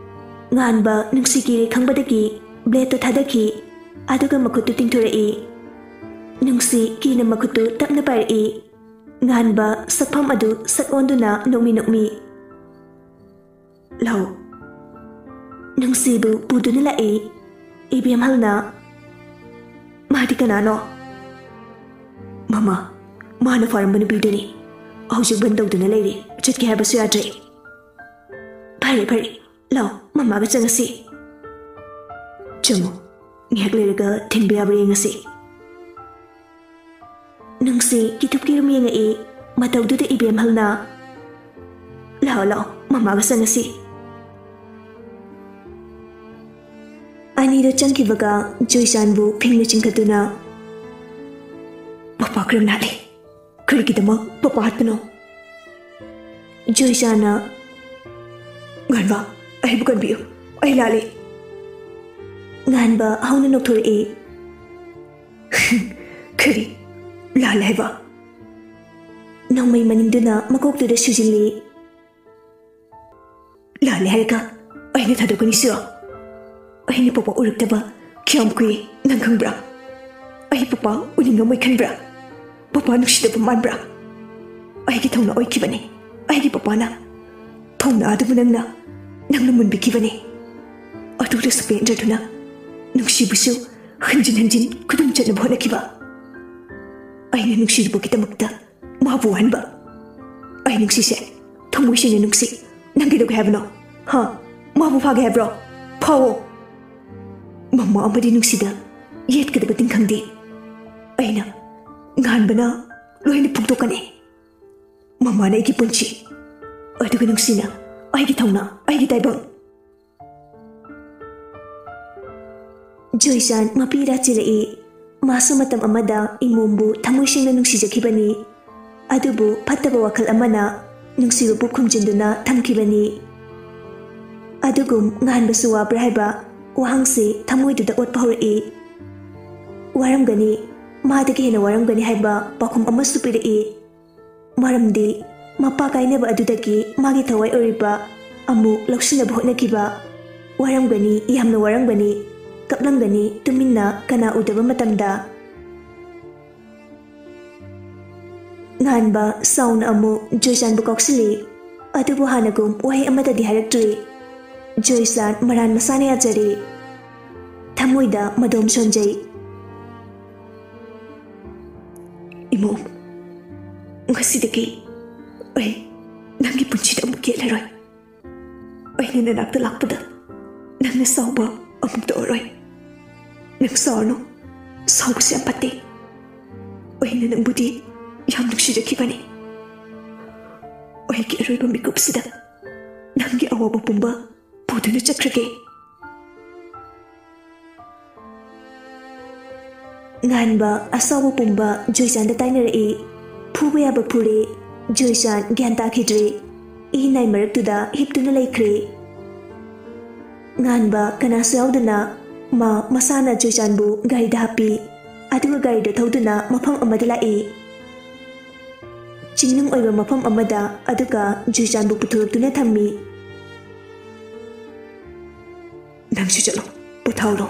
ꯉꯥꯟꯕ ꯅꯨꯡꯁꯤ ꯀꯤꯔꯦ ꯈꯪꯕꯗꯒꯤ ꯕ꯭ꯂꯦꯗꯇꯣ ꯊꯥꯗꯈꯤ, ꯑꯗꯨꯒ ꯃꯈꯨꯠꯇꯨ ꯇꯤꯡꯊꯣꯔꯛꯏ꯫ ꯅꯨꯡꯁꯤ ꯀꯤꯅ ꯃꯈꯨꯠꯇꯨ ꯇꯞꯅ ꯄꯥꯏꯔꯛꯏ꯫ ꯉꯥꯟꯕ ꯁꯛꯐꯝ ꯑꯗꯨ ꯁꯛ ꯑꯣꯟꯗꯨꯅ ꯅꯣꯛꯃꯤ ꯅꯣꯛꯃꯤ, "ꯂꯥꯛꯑꯣ꯫" ꯅꯨꯡꯁꯤꯕꯨ ꯄꯨꯗꯨꯅ ꯂꯥꯛꯏ꯫ ꯏꯕꯦꯝꯍꯜꯅ, "ꯃꯥꯗꯤ ꯀꯅꯥꯅꯣ?" "ꯃꯃꯥ, ꯃꯥꯅ ꯐꯥꯔꯝꯕ ꯅꯨꯄꯤꯗꯨꯅꯤ꯫ ꯍꯧꯖꯤꯛ ꯕꯟ ꯇꯧꯗꯨꯅ ꯂꯩꯔꯤ꯫ ꯆꯠꯀꯦ ꯍꯥꯏꯕꯁꯨ ꯌꯥꯗ꯭ꯔꯦ꯫" "ꯐꯔꯦ, ꯐꯔꯦ꯫ ꯂꯥꯛꯑꯣ, ꯃꯃꯥꯒ ꯆꯪꯉꯁꯤ꯫" "ꯆꯪꯉꯣ꯫ ꯉꯥꯏꯍꯥꯛ ꯂꯩꯔꯒ ꯊꯤꯟꯕ ꯌꯥꯕ꯭ꯔꯥ ꯌꯦꯡꯉꯁꯤ꯫" ꯅꯨꯡꯁꯤ ꯀꯤꯊꯨꯞ ꯀꯤꯔꯨꯝ ꯌꯦꯡꯉꯛꯏ꯫ ꯃꯇꯧꯗꯨꯗ ꯏꯕꯦꯝꯍꯜꯅ, "ꯂꯥꯛꯑꯣ, ꯂꯥꯛꯑꯣ, ꯃꯃꯥꯒ ꯆꯪꯉꯁꯤ꯫" ꯑꯅꯤꯗꯣ ꯆꯪꯈꯤꯕꯒ ꯖꯣꯏꯆꯥꯟꯕꯨ ꯐꯤꯡꯅ ꯆꯤꯡꯈꯠꯇꯨꯅ, "ꯄꯄꯥ ꯀꯔꯝ ꯂꯥꯛꯂꯦ? ꯀꯔꯤꯒꯤꯗꯃꯛ ꯄꯄꯥ ꯍꯥꯠꯄꯅꯣ?" ꯖꯣꯏꯆꯥꯟꯅ, "ꯉꯥꯟꯕ, ꯑꯩꯕꯨ ꯀꯟꯕꯤꯌꯨ, ꯑꯩ ꯂꯥꯜꯂꯦ꯫" ꯉꯥꯟꯕ ꯍꯧꯅ ꯅꯣꯛꯊꯣꯔꯛꯏ꯫ "ꯀꯔꯤ ꯂꯥꯜꯂꯦ ꯍꯥꯏꯕ?" ꯅꯣꯡꯃꯩ ꯃꯅꯤꯡꯗꯨꯅ ꯃꯀꯣꯛꯇꯨꯗ ꯁꯨꯖꯤꯜꯂꯤ꯫ ꯂꯥꯜꯂꯦ ꯍꯥꯏꯔꯒ ꯑꯩꯅ ꯊꯥꯗꯣꯛꯀꯅꯤ ꯁꯤꯔꯣ? ꯑꯩꯅ ꯄꯄꯥ ꯎꯔꯛꯇꯕ ꯀꯌꯥꯝ ꯀꯨꯏ, ꯅꯪ ꯈꯪꯕ꯭ꯔꯥ? ꯑꯩ ꯄꯄꯥ ꯎꯅꯤꯡꯉꯝꯃꯣꯏ ꯈꯟꯕ꯭ꯔꯥ? ꯄꯄꯥ ꯅꯨꯡꯁꯤꯗꯕ ꯃꯥꯟꯕ꯭ꯔꯥ? ꯑꯩꯒꯤ ꯊꯧꯅꯥ ꯑꯣꯏꯈꯤꯕꯅꯤ ꯑꯩꯒꯤ ꯄꯄꯥꯅ꯫ ꯊꯧꯅꯥ ꯑꯗꯨꯕꯨ ꯅꯪꯅ, ꯅꯪꯅ ꯃꯨꯟꯕꯤꯈꯤꯕꯅꯤ꯫ ꯑꯗꯨꯗꯁꯨ ꯄꯦꯟꯗ꯭ꯔꯗꯨꯅ ꯅꯨꯡꯁꯤꯕꯁꯨ ꯍꯟꯖꯤꯟ ꯍꯟꯖꯤꯟ ꯈꯨꯗꯨꯝ ꯆꯠꯅꯕ ꯍꯣꯠꯅꯈꯤꯕ꯫ ꯑꯩꯅ ꯅꯨꯡꯁꯤꯔꯨꯕꯒꯤꯗꯃꯛꯇ ꯃꯥꯕꯨ ꯋꯥꯍꯟꯕ꯫ ꯑꯩ ꯅꯨꯡꯁꯤꯁꯦ, ꯊꯃꯣꯏ ꯁꯦꯡꯅ ꯅꯨꯡꯁꯤ꯫ ꯅꯪ ꯀꯩꯗꯧꯒꯦ ꯍꯥꯏꯕꯅꯣ? ꯍꯥ? ꯃꯥꯕꯨ ꯐꯥꯒꯦ ꯍꯥꯏꯕ꯭ꯔꯣ? ꯐꯥꯋꯣ꯫ ꯃꯃꯥ ꯑꯃꯗꯤ ꯅꯨꯡꯁꯤꯗ ꯌꯦꯠꯀꯗꯕ ꯇꯤꯡꯈꯪꯗꯤ ꯑꯩꯅ, ꯉꯥꯟꯕꯅ ꯂꯣꯏꯅ ꯐꯣꯡꯗꯣꯛꯀꯅꯤ꯫ ꯃꯃꯥꯅ ꯑꯩꯒꯤ ꯄꯨꯟꯁꯤ, ꯑꯗꯨꯒ ꯅꯨꯡꯁꯤꯅ ꯑꯩꯒꯤ ꯊꯧꯅꯥ, ꯑꯩꯒꯤ ꯇꯥꯏꯕꯪ꯫ ꯖꯣꯏꯆꯥꯟ ꯃꯄꯤ ꯏꯔꯥ ꯆꯦꯜꯂꯛꯏ꯫ ꯃꯥꯁꯨ ꯃꯇꯝ ꯑꯃꯗ ꯏꯃꯣꯝꯕꯨ ꯊꯃꯣꯏ ꯁꯦꯡꯅ ꯅꯨꯡꯁꯤꯖꯈꯤꯕꯅꯤ꯫ ꯑꯗꯨꯕꯨ ꯐꯠꯇꯕ ꯋꯥꯈꯜ ꯑꯃꯅ ꯅꯨꯡꯁꯤꯕꯕꯨ ꯈꯨꯝꯖꯤꯟꯗꯨꯅ ꯊꯝꯈꯤꯕꯅꯤ꯫ ꯑꯗꯨꯒꯨꯝ ꯉꯥꯟꯕꯁꯨ ꯋꯥꯕ꯭ꯔꯥ ꯍꯥꯏꯕ ꯋꯥꯍꯪꯁꯤ ꯊꯃꯣꯏꯗꯨꯗ ꯑꯣꯠꯄ ꯍꯧꯔꯛꯏ꯫ ꯋꯥꯔꯝꯒꯅꯤ, ꯃꯥꯗꯒꯤ ꯍꯦꯟꯅ ꯋꯥꯔꯝꯒꯅꯤ ꯍꯥꯏꯕ ꯄꯥꯎꯈꯨꯝ ꯑꯃꯁꯨ ꯄꯤꯔꯛꯏ꯫ ꯃꯔꯝꯗꯤ ꯃꯄꯥ ꯀꯥꯏꯅꯕ ꯑꯗꯨꯗꯒꯤ ꯃꯥꯒꯤ ꯊꯋꯥꯏ ꯑꯣꯏꯔꯤꯕ ꯑꯃꯨꯛ ꯂꯧꯁꯤꯟꯅꯕ ꯍꯣꯠꯅꯈꯤꯕ꯫ ꯋꯥꯔꯝꯒꯅꯤ, ꯌꯥꯝꯅ ꯋꯥꯔꯝꯒꯅꯤ, ꯀꯞꯂꯝꯒꯅꯤ ꯇꯨꯃꯤꯟꯅ ꯀꯅꯥ ꯎꯗꯕ ꯃꯇꯝꯗ꯫ ꯉꯥꯟꯕ ꯁꯥꯎꯅ ꯑꯃꯨꯛ ꯖꯣꯏꯆꯥꯟꯕꯨ ꯀꯥꯎꯁꯤꯜꯂꯤ꯫ ꯑꯗꯨꯕꯨ ꯍꯥꯟꯅꯒꯨꯝ ꯋꯥꯍꯩ ꯑꯃꯠꯇꯗꯤ ꯍꯥꯏꯔꯛꯇ꯭ꯔꯤ꯫ ꯖꯣꯏꯆꯥꯟ ꯃꯔꯥꯟ ꯃꯁꯥꯅ ꯌꯥꯖꯔꯤ꯫ ꯊꯃꯣꯏꯗ ꯃꯗꯣꯝ ꯁꯣꯟꯖꯩ꯫ ꯏꯃꯣꯝ, ꯉꯁꯤꯗꯒꯤ ꯑꯩ ꯅꯪꯒꯤ ꯄꯨꯟꯁꯤꯗ ꯑꯃꯨꯛ ꯌꯦꯠꯂꯔꯣꯏ꯫ ꯑꯩꯅ ꯅꯅꯥꯛꯇ ꯂꯥꯛꯄꯗ ꯅꯪꯅ ꯁꯥꯎꯕ ꯑꯃꯨꯛ ꯇꯧꯔꯔꯣꯏ꯫ ꯅꯪ ꯁꯥꯎꯔꯅꯨ, ꯁꯥꯎꯕꯁꯦ ꯌꯥꯝ ꯐꯠꯇꯦ꯫ ꯑꯩꯅ ꯅꯪꯕꯨꯗꯤ ꯌꯥꯝ ꯅꯨꯡꯁꯤꯖꯈꯤꯕꯅꯤ꯫ ꯑꯩꯒꯤ ꯑꯔꯣꯏꯕ ꯃꯤꯀꯨꯞꯁꯤꯗ ꯅꯪꯒꯤ ꯑꯋꯥꯕ ꯄꯨꯝꯕ ꯄꯨꯗꯨꯅ ꯆꯠꯈ꯭ꯔꯒꯦ꯫ ꯉꯥꯟꯕ ꯑꯁꯥꯎꯕ ꯄꯨꯝꯕ ꯖꯣꯏꯆꯥꯟꯗ ꯇꯥꯏꯅꯔꯛꯏ꯫ ꯐꯨꯕ ꯌꯥꯕ ꯐꯨꯔꯦ꯫ ꯖꯣꯏꯆꯥꯟ ꯒ꯭ꯌꯥꯟ ꯇꯥꯈꯤꯗ꯭ꯔꯦ꯫ ꯏ ꯅꯥꯏ ꯃꯔꯛꯇꯨꯗ ꯍꯤꯞꯇꯨꯅ ꯂꯩꯈ꯭ꯔꯦ꯫ ꯉꯥꯟꯕ ꯀꯅꯥꯁꯨ ꯌꯥꯎꯗꯅ ꯃꯥ ꯃꯁꯥꯅ ꯖꯣꯏꯆꯥꯟꯕꯨ ꯒꯥꯔꯤꯗ ꯍꯥꯞꯄꯤ꯫ ꯑꯗꯨꯒ ꯒꯥꯔꯤꯗ ꯊꯧꯗꯨꯅ ꯃꯐꯝ ꯑꯃꯗ ꯂꯥꯛꯏ꯫ ꯆꯤꯡꯅꯨꯡ ꯑꯣꯏꯕ ꯃꯐꯝ ꯑꯃꯗ ꯑꯗꯨꯒ ꯖꯣꯏꯆꯥꯟꯕꯨ ꯄꯨꯊꯣꯔꯛꯇꯨꯅ ꯊꯝꯃꯤ꯫ "ꯅꯪꯁꯨ ꯆꯠꯂꯣ, ꯄꯣꯊꯥꯎꯔꯣ꯫"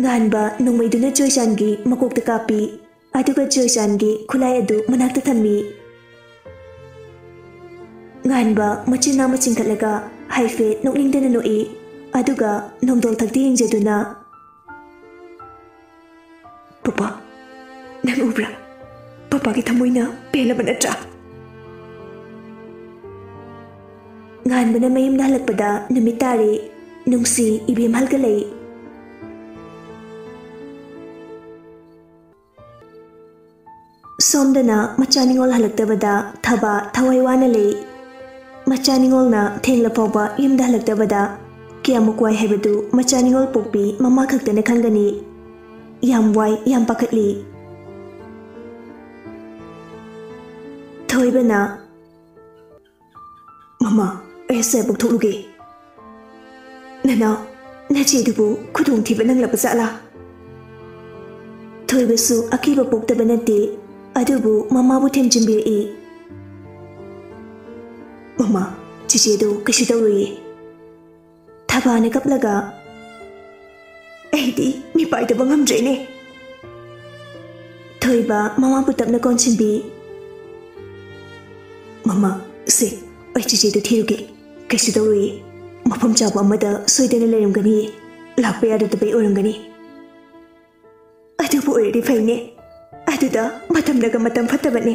ꯉꯥꯟꯕ ꯅꯣꯡꯃꯩꯗꯨꯅ ꯖꯣꯏꯆꯥꯟꯒꯤ ꯃꯀꯣꯛꯇ ꯀꯥꯞꯄꯤ, ꯑꯗꯨꯒ ꯖꯣꯏꯆꯥꯟꯒꯤ ꯈꯨꯠꯂꯥꯏ ꯑꯗꯨ ꯃꯅꯥꯛꯇ ꯊꯝꯃꯤ꯫ ꯉꯥꯟꯕ ꯃꯆꯤꯟ ꯅꯥꯝꯃ ꯆꯤꯡꯈꯠꯂꯒ ꯍꯥꯏꯐꯦꯠ ꯅꯣꯛꯅꯤꯡꯗꯅ ꯅꯣꯛꯏ, ꯑꯗꯨꯒ ꯅꯣꯡꯗꯣꯜ ꯊꯛꯇ ꯌꯦꯡꯖꯗꯨꯅ, "ꯄꯄꯥ, ꯅꯪ ꯎꯕ꯭ꯔꯥ? ꯄꯄꯥꯒꯤ ꯊꯃꯣꯏꯅ ꯄꯦꯜꯂꯕ ꯅꯠꯇ꯭ꯔꯥ?" ꯉꯥꯟꯕꯅ ꯃꯌꯨꯝꯗ ꯍꯜꯂꯛꯄꯗ ꯅꯨꯃꯤꯠ ꯇꯥꯔꯦ꯫ ꯅꯨꯡꯁꯤ ꯏꯕꯦꯝꯍꯜꯒ ꯂꯩ꯫ ꯁꯣꯝꯗꯅ ꯃꯆꯥ ꯅꯤꯉꯣꯜ ꯍꯜꯂꯛꯇꯕꯗ ꯊꯕꯥ ꯊꯋꯥꯏ ꯋꯥꯅ ꯂꯩ꯫ ꯃꯆꯥ ꯅꯤꯉꯣꯜꯅ ꯊꯦꯡꯂ ꯐꯥꯎꯕ ꯌꯨꯝꯗ ꯍꯜꯂꯛꯇꯕꯗ ꯀꯌꯥꯃꯨꯛ ꯋꯥꯏ ꯍꯥꯏꯕꯗꯨ ꯃꯆꯥ ꯅꯤꯉꯣꯜ ꯄꯣꯛꯄꯤ ꯃꯃꯥ ꯈꯛꯇꯅ ꯈꯪꯒꯅꯤ꯫ ꯌꯥꯝ ꯋꯥꯏ, ꯌꯥꯝ ꯄꯥꯈꯠꯂꯤ꯫ ꯊꯣꯏꯕꯅ, "ꯃꯃꯥ, ꯑꯩ ꯑꯁꯦ ꯄꯨꯊꯣꯛꯂꯨꯒꯦ꯫ ꯅꯅꯥꯎ, ꯅꯆꯦꯗꯨꯕꯨ ꯈꯨꯗꯣꯡꯊꯤꯕ ꯅꯪꯂꯕ ꯖꯥꯠꯂꯥ?" ꯊꯣꯏꯕꯁꯨ ꯑꯀꯤꯕ ꯄꯣꯛꯇꯕ ꯅꯠꯇꯦ, ꯑꯗꯨꯕꯨ ꯃꯃꯥꯕꯨ ꯊꯦꯝꯖꯤꯟꯕꯤꯔꯛꯏ꯫ "ꯃꯃꯥ, ꯆꯤꯆꯦꯗꯨ ꯀꯩꯁꯨ ꯇꯧꯔꯣꯏꯌꯦ꯫" ꯊꯕꯥꯅ ꯀꯞꯂꯒ, "ꯑꯩꯗꯤ ꯃꯤꯄꯥꯏꯗꯕ ꯉꯝꯗ꯭ꯔꯦꯅꯦ꯫" ꯊꯣꯏꯕ ꯃꯃꯥꯕꯨ ꯇꯞꯅ ꯀꯣꯟꯁꯤꯟꯕꯤ꯫ "ꯃꯃꯥ, ꯁꯦ, ꯑꯩ ꯆꯤꯆꯦꯗꯨ ꯊꯤꯔꯨꯒꯦ꯫ ꯀꯩꯁꯨ ꯇꯧꯔꯣꯏꯌꯦ꯫ ꯃꯐꯝ ꯆꯥꯕ ꯑꯃꯗ ꯁꯣꯏꯗꯅ ꯂꯩꯔꯝꯒꯅꯤꯌꯦ꯫ ꯂꯥꯛꯄ ꯌꯥꯗꯗꯕꯩ ꯑꯣꯏꯔꯝꯒꯅꯤ꯫" "ꯑꯗꯨꯕꯨ ꯑꯣꯏꯔꯗꯤ ꯐꯩꯅꯦ꯫ ꯑꯗꯨꯗ ꯃꯇꯝꯅꯒ ꯃꯇꯝ ꯐꯠꯇꯕꯅꯦ꯫"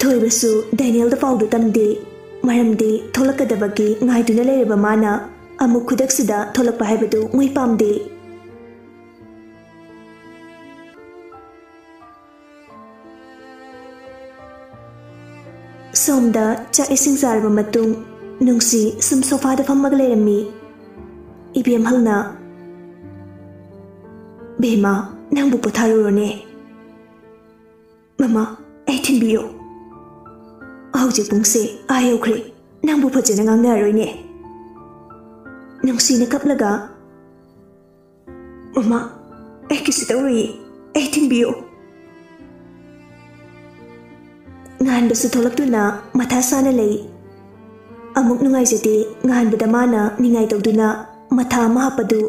ꯊꯣꯏꯕꯁꯨ ꯗꯦꯅꯤꯌꯦꯜꯗ ꯄꯥꯎꯗꯨ ꯇꯝꯗꯦ, ꯃꯔꯝꯗꯤ ꯊꯣꯛꯂꯛꯀꯗꯕꯒꯤ ꯉꯥꯏꯗꯨꯅ ꯂꯩꯔꯕ ꯃꯥꯅ ꯑꯃꯨꯛ ꯈꯨꯗꯛꯁꯤꯗ ꯊꯣꯛꯂꯛꯄ ꯍꯥꯏꯕꯗꯨ ꯃꯣꯏ ꯄꯥꯝꯗꯦ꯫ ꯁꯣꯝꯗ ꯆꯥꯛ ꯏꯁꯤꯡ ꯆꯥꯔꯕ ꯃꯇꯨꯡ, ꯅꯨꯡꯁꯤ ꯁꯨꯝ ꯁꯣꯐꯥꯗ ꯐꯝꯃꯒ ꯂꯩꯔꯝꯃꯤ꯫ ꯏꯕꯦꯝꯍꯜꯅ, "ꯕꯦꯝꯃ, ꯅꯪꯕꯨ ꯄꯣꯊꯥꯔꯨꯔꯣꯅꯦ꯫" "ꯃꯃꯥ, ꯑꯩ ꯊꯤꯟꯕꯤꯌꯣ꯫" "ꯍꯧꯖꯤꯛ ꯄꯨꯡꯁꯦ ꯑꯥ ꯌꯧꯈ꯭ꯔꯦ, ꯅꯪꯕꯨ ꯐꯖꯅ ꯉꯥꯡꯅꯔꯣꯏꯅꯦ꯫" ꯅꯨꯡꯁꯤꯅ ꯀꯞꯂꯒ, "ꯃꯃꯥ, ꯑꯩ ꯀꯩꯁꯨ ꯇꯧꯔꯣꯏꯌꯦ, ꯑꯩ ꯊꯤꯟꯕꯤꯌꯣ꯫" ꯉꯥꯟꯕꯁꯨ ꯊꯣꯛꯂꯛꯇꯨꯅ ꯃꯊꯥ ꯁꯥꯅ ꯂꯩ꯫ ꯑꯃꯨꯛ ꯅꯨꯡꯉꯥꯏꯖꯗꯦ꯫ ꯉꯍꯥꯟꯕꯗ ꯃꯥꯅ ꯅꯤꯡꯉꯥꯏ ꯇꯧꯗꯨꯅ ꯃꯊꯥ ꯑꯃ ꯍꯥꯞꯄꯗꯨ꯫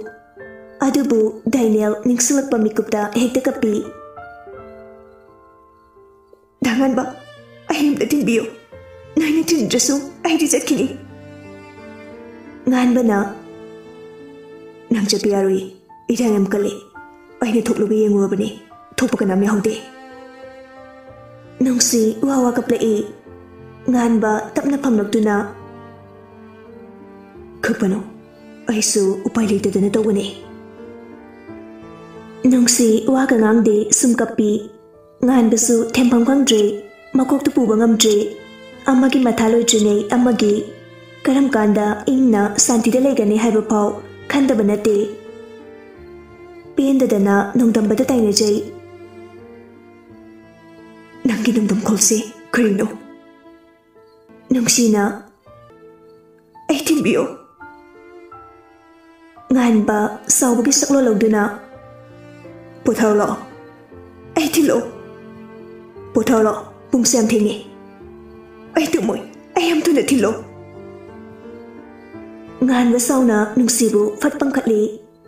ꯑꯗꯨꯕꯨ ꯗꯥꯏꯅꯦꯜ ꯅꯤꯡꯁꯤꯡꯂꯛꯄ ꯃꯤꯀꯨꯞꯇ ꯍꯦꯛꯇ ꯀꯞꯄꯤ꯫ "ꯗꯥ ꯉꯥꯟꯕ, ꯑꯩ ꯑꯝꯇ ꯊꯤꯟꯕꯤꯌꯨ꯫ ꯅꯣꯏꯅ ꯊꯤꯟꯗ꯭ꯔꯁꯨ ꯑꯩꯗꯤ ꯆꯠꯈꯤꯅꯤ꯫" ꯉꯥꯟꯕꯅ, "ꯅꯪ ꯆꯠꯄ ꯌꯥꯔꯣꯏ꯫ ꯏꯔꯥꯡ ꯌꯥꯝ ꯀꯜꯂꯤ꯫ ꯑꯩꯅ ꯊꯣꯛꯂꯨꯕ ꯌꯦꯡꯉꯨꯔꯕꯅꯤ꯫ ꯊꯣꯛꯄ ꯀꯅꯥꯝ ꯌꯥꯎꯍꯧꯗꯦ꯫" ꯅꯨꯡꯁꯤ ꯋꯥ ꯋꯥ ꯀꯞꯂꯛꯏ꯫ ꯉꯥꯟꯕ ꯇꯞꯅ ꯐꯝꯂꯛꯇꯨꯅ, "ꯀꯞꯄꯅꯨ꯫ ꯑꯩꯁꯨ ꯎꯄꯥꯏ ꯂꯩꯇꯗꯅ ꯇꯧꯕꯅꯤ꯫" ꯅꯨꯡꯁꯤ ꯋꯥꯒ ꯉꯥꯡꯗꯦ, ꯁꯨꯝ ꯀꯞꯄꯤ꯫ ꯉꯥꯟꯕꯁꯨ ꯊꯦꯝꯐꯝ ꯈꯪꯗ꯭ꯔꯦ, ꯃꯀꯣꯛꯇ ꯄꯨꯕ ꯉꯝꯗ꯭ꯔꯦ꯫ ꯑꯃꯒꯤ ꯃꯊꯥ ꯂꯣꯏꯗ꯭ꯔꯤꯉꯩ ꯑꯃꯒꯤ꯫ ꯀꯔꯝ ꯀꯥꯟꯗ ꯏꯪꯅ ꯁꯥꯟꯇꯤꯗ ꯂꯩꯒꯅꯤ ꯍꯥꯏꯕ ꯐꯥꯎ ꯈꯟꯗꯕ ꯅꯠꯇꯦ꯫ ꯄꯦꯟꯗꯗꯅ ꯅꯣꯡꯗꯝꯕꯗ ꯇꯥꯏꯅꯖꯩ꯫ "ꯅꯪꯒꯤ ꯅꯣꯡꯗꯝꯈꯣꯜꯁꯦ ꯀꯔꯤꯅꯣ?" ꯅꯨꯡꯁꯤꯅ, "ꯑꯩ ꯊꯤꯟꯕꯤꯌꯣ꯫" ꯉꯥꯟꯕ ꯁꯥꯎꯕꯒꯤ ꯁꯛꯂꯣꯟ ꯂꯧꯗꯨꯅ, "ꯄꯣꯊꯥꯎ ꯂꯥꯛꯑꯣ꯫ ꯑꯩ ꯊꯤꯜꯂꯛꯑꯣ꯫ ꯄꯣꯊꯥꯎ ꯂꯥꯛꯑꯣ꯫ ꯄꯨꯡꯁꯦ ꯌꯥꯝ ꯊꯦꯡꯉꯦ꯫ ꯑꯩ ꯇꯨꯝꯃꯣꯏ꯫ ꯑꯩ ꯌꯥꯝ ꯊꯨꯅ ꯊꯤꯜꯂꯣ꯫" ꯉꯥꯟꯕ ꯁꯥꯎꯅ ꯅꯨꯡꯁꯤꯕꯨ ꯐꯠ ꯄꯪꯈꯠꯂꯤ꯫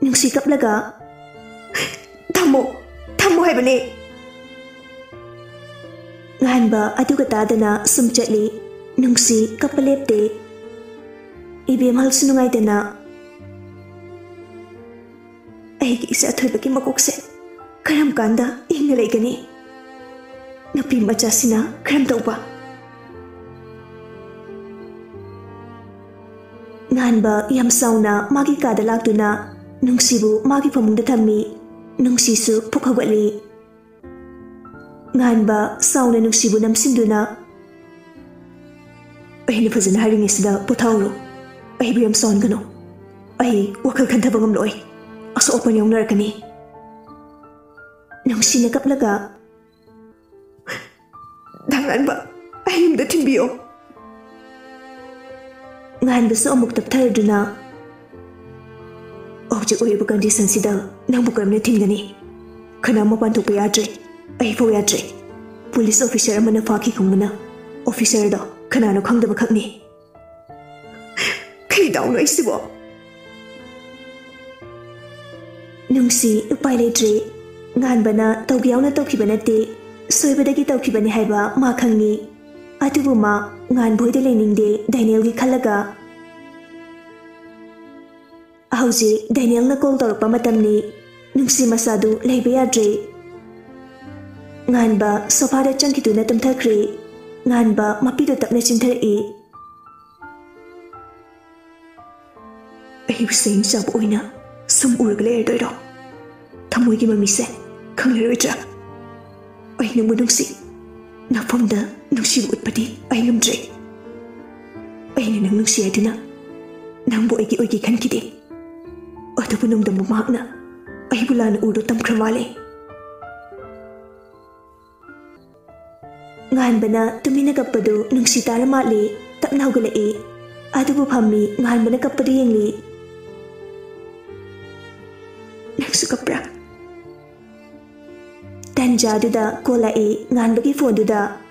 ꯅꯨꯡꯁꯤ ꯀꯞꯂꯒ, "ꯊꯝꯃꯣ, ꯊꯝꯃꯣ ꯍꯥꯏꯕꯅꯦ꯫" ꯉꯥꯟꯕ ꯑꯗꯨꯒ ꯇꯥꯗꯅ ꯁꯨꯝ ꯆꯠꯂꯤ꯫ ꯅꯨꯡꯁꯤ ꯀꯞꯄ ꯂꯦꯞꯇꯦ꯫ ꯏꯕꯦꯝꯍꯜꯁꯨ ꯅꯨꯡꯉꯥꯏꯇꯅ, "ꯑꯩꯒꯤ ꯏꯆꯥ ꯊꯣꯏꯕꯒꯤ ꯃꯀꯣꯛꯁꯦ ꯀꯔꯝ ꯀꯥꯟꯗ ꯏꯪꯅ ꯂꯩꯒꯅꯤ? ꯅꯨꯄꯤ ꯃꯆꯥꯁꯤꯅ ꯀꯔꯝ ꯇꯧꯕ?" ꯉꯥꯟꯕ ꯌꯥꯝ ꯁꯥꯎꯅ ꯃꯥꯒꯤ ꯀꯥꯗ ꯂꯥꯛꯇꯨꯅ ꯅꯨꯡꯁꯤꯕꯨ ꯃꯥꯒꯤ ꯐꯃꯨꯡꯗ ꯊꯝꯃꯤ꯫ ꯅꯨꯡꯁꯤꯁꯨ ꯐꯨꯛ ꯍꯧꯒꯠꯂꯤ꯫ ꯉꯥꯟꯕ ꯁꯥꯎꯅ ꯅꯨꯡꯁꯤꯕꯨ ꯅꯝꯁꯤꯟꯗꯨꯅ, "ꯑꯩꯅ ꯐꯖꯅ ꯍꯥꯏꯔꯤꯉꯩꯁꯤꯗ ꯄꯣꯊꯥꯍꯧꯔꯣ꯫ ꯑꯩꯕꯨ ꯌꯥꯝ ꯁꯥꯎꯍꯟꯒꯅꯨ꯫ ꯑꯩ ꯋꯥꯈꯜ ꯈꯟꯊꯕ ꯉꯝꯂꯣꯏ꯫ ꯑꯁꯣꯛ ꯑꯄꯟ ꯌꯥꯎꯅꯔꯛꯀꯅꯤ꯫" ꯅꯨꯡꯁꯤꯅ ꯀꯞꯂꯒ, "ꯗꯥ ꯉꯥꯟꯕ, ꯑꯩ ꯌꯨꯝꯗ ꯊꯤꯟꯕꯤꯌꯣ꯫" ꯉꯥꯟꯕꯁꯨ ꯑꯃꯨꯛ ꯇꯞꯊꯔꯗꯨꯅ, "ꯍꯧꯖꯤꯛ ꯑꯣꯏꯔꯤꯕ ꯀꯟꯗꯤꯁꯟꯁꯤꯗ ꯅꯪꯕꯨ ꯀꯔꯝꯅ ꯊꯤꯟꯒꯅꯤ? ꯀꯅꯥ ꯃꯄꯥꯟ ꯊꯣꯛꯄ ꯌꯥꯗ꯭ꯔꯦ꯫ ꯑꯩꯐꯥꯎ ꯌꯥꯗ꯭ꯔꯦ꯫ ꯄꯨꯂꯤꯁ ꯑꯣꯐꯤꯁꯔ ꯑꯃꯅ ꯐꯥꯈꯤ ꯈꯪꯕꯅ ꯑꯣꯐꯤꯁꯔꯗꯣ ꯀꯅꯥꯅꯣ ꯈꯪꯗꯕ ꯈꯛꯅꯤ꯫" ꯀꯩꯗꯧꯅꯣ ꯑꯩꯁꯤꯕꯣ? ꯅꯨꯡꯁꯤ ꯎꯄꯥꯏ ꯂꯩꯇ꯭ꯔꯦ꯫ ꯉꯥꯟꯕꯅ ꯇꯧꯒꯦ ꯌꯥꯎꯅ ꯇꯧꯈꯤꯕ ꯅꯠꯇꯦ, ꯁꯣꯏꯕꯗꯒꯤ ꯇꯧꯈꯤꯕꯅꯤ ꯍꯥꯏꯕ ꯃꯥ ꯈꯪꯉꯤ꯫ ꯑꯗꯨꯕꯨ ꯃꯥ ꯉꯥꯟꯕ ꯍꯣꯏꯗ ꯂꯩꯅꯤꯡꯗꯦ ꯗꯦꯅꯤꯌꯦꯜꯒꯤ ꯈꯜꯂꯒ꯫ ꯍꯧꯖꯤꯛ ꯗꯦꯅꯤꯌꯦꯜꯅ ꯀꯣꯜ ꯇꯧꯔꯛꯄ ꯃꯇꯝꯅꯤ꯫ ꯅꯨꯡꯁꯤ ꯃꯁꯥꯗꯨ ꯂꯩꯕ ꯌꯥꯗ꯭ꯔꯦ꯫ ꯉꯥꯟꯕ ꯁꯣꯐꯥꯗ ꯆꯪꯈꯤꯗꯨꯅ ꯇꯨꯝꯊꯈ꯭ꯔꯦ꯫ ꯉꯥꯟꯕ ꯃꯄꯤꯗꯨ ꯇꯞꯅ ꯆꯤꯡꯊꯔꯛꯏ꯫ ꯑꯩꯕꯨ ꯁꯦꯡ ꯆꯥꯕ ꯑꯣꯏꯅ ꯁꯨꯝ ꯎꯔꯒ ꯂꯩꯔꯗꯣꯏꯔꯣ? ꯊꯃꯣꯏꯒꯤ ꯃꯃꯤꯁꯦ ꯈꯪꯂꯔꯣꯏꯗ꯭ꯔꯥ? ꯑꯩ ꯅꯪꯕꯨ ꯅꯨꯡꯁꯤ꯫ ꯅꯐꯝꯗ ꯅꯨꯡꯁꯤꯕ ꯎꯠꯄꯗꯤ ꯑꯩ ꯉꯝꯗ꯭ꯔꯦ꯫ ꯑꯩꯅ ꯅꯪ ꯅꯨꯡꯁꯤ ꯍꯥꯏꯗꯨꯅ ꯅꯪꯕꯨ ꯑꯩꯒꯤ ꯑꯣꯏꯒꯦ ꯈꯟꯈꯤꯗꯦ꯫ ꯑꯗꯨꯕꯨ ꯅꯣꯡꯗꯝꯕ ꯃꯍꯥꯛꯅ ꯑꯩꯕꯨ ꯂꯥꯟꯅ ꯎꯔꯨ ꯇꯝꯈ꯭ꯔ ꯃꯥꯜꯂꯦ꯫ ꯉꯥꯟꯕꯅ ꯇꯨꯃꯤꯟꯅ ꯀꯞꯄꯗꯨ ꯅꯨꯡꯁꯤ ꯇꯥꯔ ꯃꯥꯜꯂꯤ꯫ ꯇꯞꯅ ꯍꯧꯒꯠꯂꯛꯏ꯫ ꯑꯗꯨꯕꯨ ꯐꯝꯃꯤ ꯉꯥꯟꯕꯅ ꯀꯞꯄꯗꯨ ꯌꯦꯡꯂꯤ꯫ ꯅꯪꯁꯨ ꯀꯞꯄ꯭ꯔꯥ? ꯇꯟꯖꯥꯗꯨꯗ ꯀꯣꯜ ꯂꯥꯛꯏ ꯉꯥꯟꯕꯒꯤ ꯐꯣꯟꯗꯨꯗ꯫